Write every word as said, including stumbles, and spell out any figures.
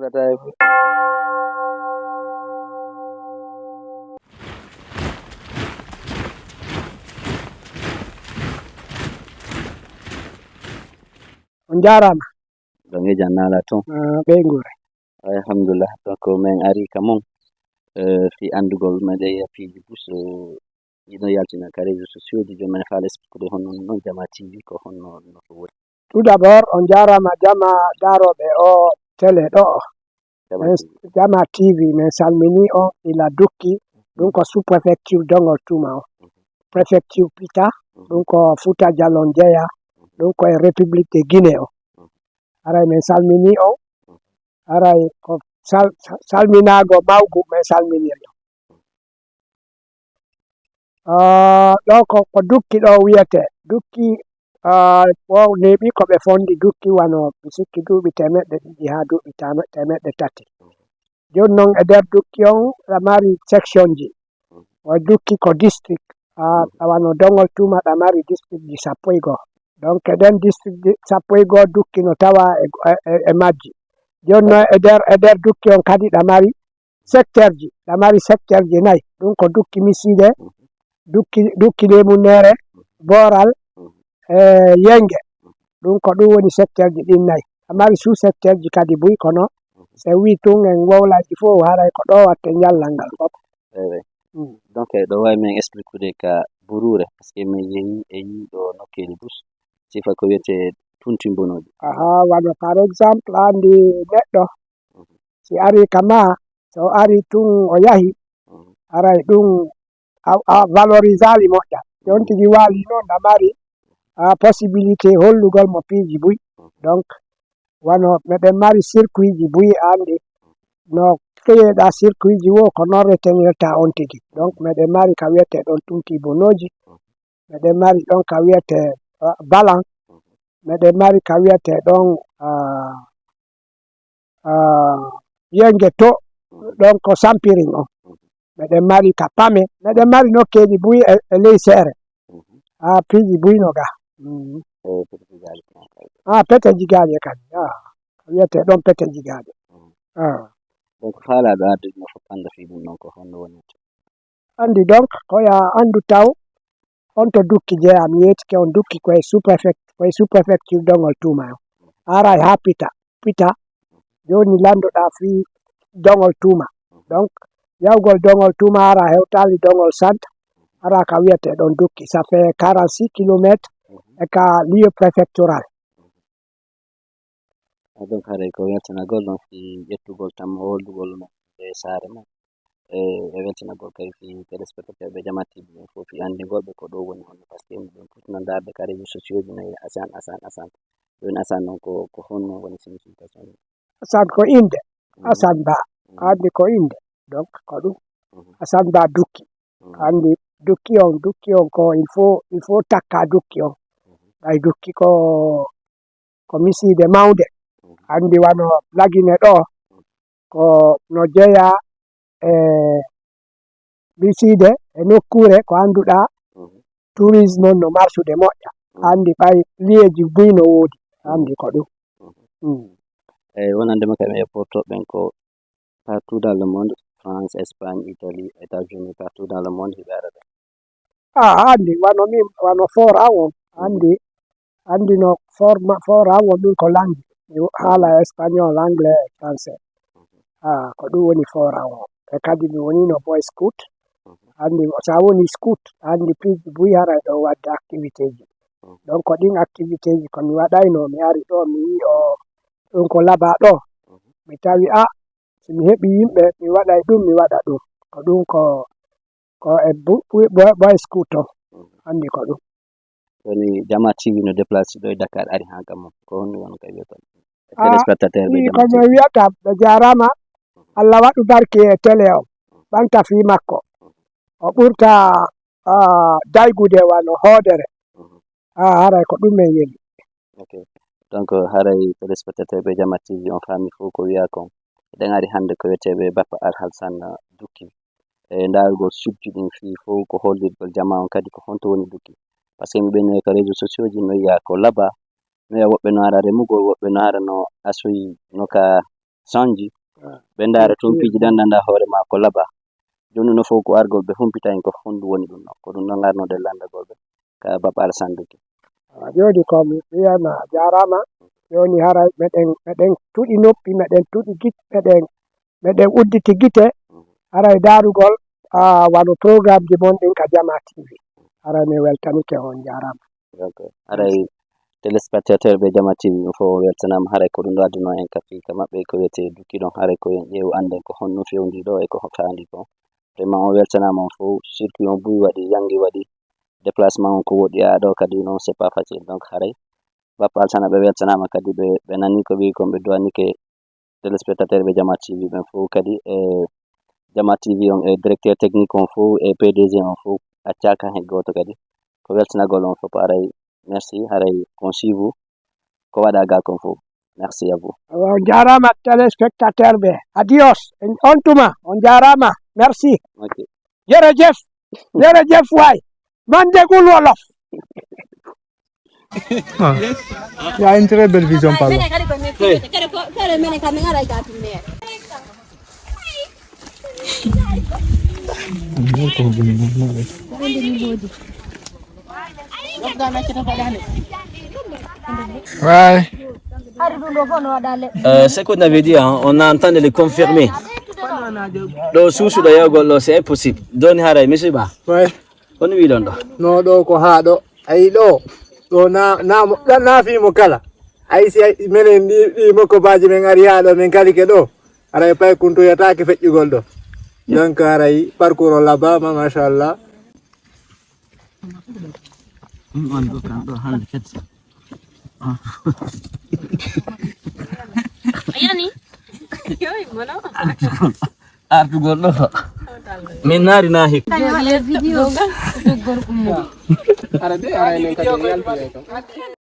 On njaaraama. Ɗo ngejan naala toon. Ah, ɓeynguure. Alhamdulillah. Donc, min ari ka mon, eh, fii anndugol meɗen yapiiji bus, eh, ɗi ɗon yaltina ka réseaux sociaux ji, jooni meɗen faala expliquer honno non Jama T V ko honno no ko woni. Tout d'abord, on njaaraama jama daarooɓe o télé ɗo. Jama Min T V. Jama T V, min salmini on ila Dukki, ɗum ko sous-préfecture Dongol Tuma o. Préfecture Pita, ɗum ko Futa Jalon jeya, ɗum ko e République de Guinée o. Haray min salmini on, haray ko sal-, salminaago mawgu min salminiri on. Ah, ɗo ko, ko Dukki ɗo wiyetee. Dukki, ah, wo neeɓi ko ɓe fondi Dukki wano, mi sikki duuɓi teemeɗɗe ɗiɗi haa duuɓi tame-, teemeɗɗe tati. Jooni non e nder Dukki on, ɗa mari section ji. O Dukki ko district. Ah, ɗa wano Dongol Tuma ɗa mari district ji sappo e go'o. Donc, e ɗen district ji sappo e go'o Dukki no tawa e, e, e, e majji. Jooni non e nder, e nder Dukki on kadi ɗa mari secteur ji, ɗa mari secteur ji nayi. Ɗum ko Dukki Misiide, Dukki, Dukki Leemunere, Booral, e Yenge. Ɗum ko ɗum woni secteur ji ɗin nayi. Ɗa mari sous-secteur ji kadi buy kono, so wii tun en wowlaaji fof, haray ko ɗo watte njallal ngal fof. Ewe. Mm. Donc, eɗo waawi min expliquer ka buruure, parce que min yehi e yiiɗo nokkeeli bus, sifa ko wiyetee tunti mbonooji. Aha, wano par exemple, andi neɗɗo, si ari ka ma, so o ari tun o yahi, haray ɗum a, a valorisaali moƴƴa. Jooni tigi waali noon, a mari, a, possibilité hollugol mo piiji buy. Donc, wano meɗen mari circuit ji buy, a andi, no créer ɗa circuit ji wo, ko noon retenirta on tigi. Donc, meɗen mari ka wiyetee ɗon tunti bonooji, meɗen mari ɗon ka wiyetee, a, balan, meɗen mari ka wiyetee ɗon, a, ah, Yenge to, ɗon ko Sampirin on. Meɗen mari ka Pame, meɗen mari nokkeeli buy e, e ley Seere. Ah, piiji buy no ga. Mm. Ah, Pete Jigaaje kadi. Ah, wiyetee ɗon Pete Jigaaje. Ah. Donc, faalaaɗo arde ɗum fof annda fii ɗum ɗon ko honno woni. Anndi donc, ko ya anndu taw, on to Dukki jeyaa, mi yeetike on Dukki ko e sous-préfect-, ko e sous-préfecture Dongol Tuma on. Aray haa Pita, Pita, jooni lanndoɗaa fii Dongol Tuma. Donc, yahugol Dongol Tuma ara hewtaali Dongol Centre, ara ka wiyetee ɗon Dukki. Ça fait quarante-six kilomètres e ka lieu préfectoral. Ah, donc, haray ko weltanagol ɗon fii ƴettugol tan mo hollugol mo e saare mum. E, e weltanagol kadi fii téléspectateur ɓe Jama T V ɓen fof fii anndingol ɓe ko ɗo woni honno, parce que yimɓe ɓen fof no ndaarde ka réseaux sociaux ji no wiya Assane, Assane, Assane. Jooni Assane noon ko, ko honno woni signification mum? Assane ko innde. Mhm. Assane Ba. Mhm. Anndi ko innde. Donc, ko ɗum. Mhm. Assane Ba Dukki. Mhm. Anndi Dukki on, Dukki on ko il faut, il faut takka Dukki on. Mhm. Ɓay Dukki ko ko misiide mawnde. Anndi wano Lagine ɗo, ko no jeyaa e misiide e nokkuure ko annduɗaa tourisme on no marsude moƴƴa. Anndi ɓay liyeeji buy no woodi. Anndi ko ɗum. Mm. Eyi, wonande ma kam e porto ɓen ko partout dans le monde, France, Espagne, Italie, États-Unis, partout dans le monde, hiɓe ara ɓe. Ah, anndi, wano min, wano foran on, anndi, anndi no forma-, foran on min ko langi. Mi haala espagnol, anglais, e français. Ah, ko ɗum woni foran on. E kadi mi wonino Boy Scout. Anndi, so a woni scout, anndi piiji buy haray ɗo waɗde activité ji. Donc, ko ɗin activité ji ko mi waɗayno, mi ari ɗo, mi yii o, ɗum ko laba ɗo. Mi tawi, ah, si mi heɓi yimɓe, mi waɗay ɗum, mi waɗa ɗum. Ko ɗum ko, ko e bu-, bu-, boy, boy scout on. Anndi ko ɗum. Woni Jama T V no déplacé ɗo e Dakar, ari haa ka mon. Ko honno woni ka wiyata? Ah, téléspectateur ɓe i Jama ko T V. No wiyata, ɓe jaaraama. Allah waɗu barke e télé on. Ɓanta fii makko. O ɓurta, ah, daygude wano hoodere. Ah, haray ko ɗum men yeli. Ok. Donc, haray téléspectateur ɓe Jama T V on faami fof ko wiyaa kon. Eɗen ari hannde ko wiyeteeɓe Bappa Alhassan Dukki. E ndaarugol sujji ɗin fii fof ko hollirgol jamaa on kadi ko honto woni Dukki. Parce que mi ɓennoyi ko réseaux sociaux ji, mi wiyaa ko laba, mi wiyaa woɓɓe no ara remugol, woɓɓe no ara no asoyi, no ka sanji. Ɓe ndaara toon piiji ɗan ɗan hoore maa ko laba. Jooni no fof ko argol ɓe humpita en ko honɗum woni ɗum ɗon. Ko ɗum ɗon ngarnoɗen lanndagol ɓe ka Baba Alassane Deke. Ah, jooni ko mi wiyana jaaraama. Jooni haray meɗen, meɗen tuɗi noppi, meɗen tuɗi gite, meɗen, meɗen udditi gite. Haray daarugol, ah, wano programmeji mon ɗin ka Jama T V. Haray mi weltanike on, jaaraama. Ok. Haray telespectateur ɓe Jama T V ɗum fof weltanaama. Haray ko ɗum ɗo adduno en ka fii ka maɓɓe ko wiyetee Duki ɗon. Haray ko en ƴeewu annden ko honno fewndi ɗo e ko faandi ko. Vraiment on weltanaama on fof. Circuit on buy waɗi, yangi waɗi. Déplacement on ko woɗɗi a ɗo kadi non c'est pas facile. Donc haray Baba Alassane ɓe weltanaama kadi ɓe, ɓe nani ko ɓe kon ɓe duwanike telespectateur ɓe Jama T V ɓen fof kadi e Jama T V on e directeur technique on fof e P D G on fof accaaka hen gooto kadi. Ko weltanagol on fof haray merci haray kon suivu ko waɗa gal kon fof. Merci à vous. On jaaraama telespectateur ɓe. Adios. En on tuma. On jaaraama. Merci. Ok. Jërëjëf. Jërëjëf waay. Man déggul wolof. Ah. Il a une très belle vision par là. Ouais. Euh, ce qu'on avait dit, hein, on a entendu le confirmer. Ɗo suusuɗo yawgol ɗo, c'est impossible. Joni haray, monsieur Ba. Ouais. Kono wiɗon ɗo? No ɗo ko haa ɗo. Ayi ɗo. Ɗo na na na fimo kala. Ayi si menen ɗi ɗi mokko baji men ari haa ɗo men kalike ɗo. Aray pay kuntoyataake feƴƴugol ɗo. Donc aray parcours o labama machallah. Ɗum on ɗo kan ɗo hande kadi. A yani? Yoy, mono. Artugol ɗo. Min naari na hik. Joɗi e vidéo. Gorko mo. Ara de ara enen kadi en yaltinay kam.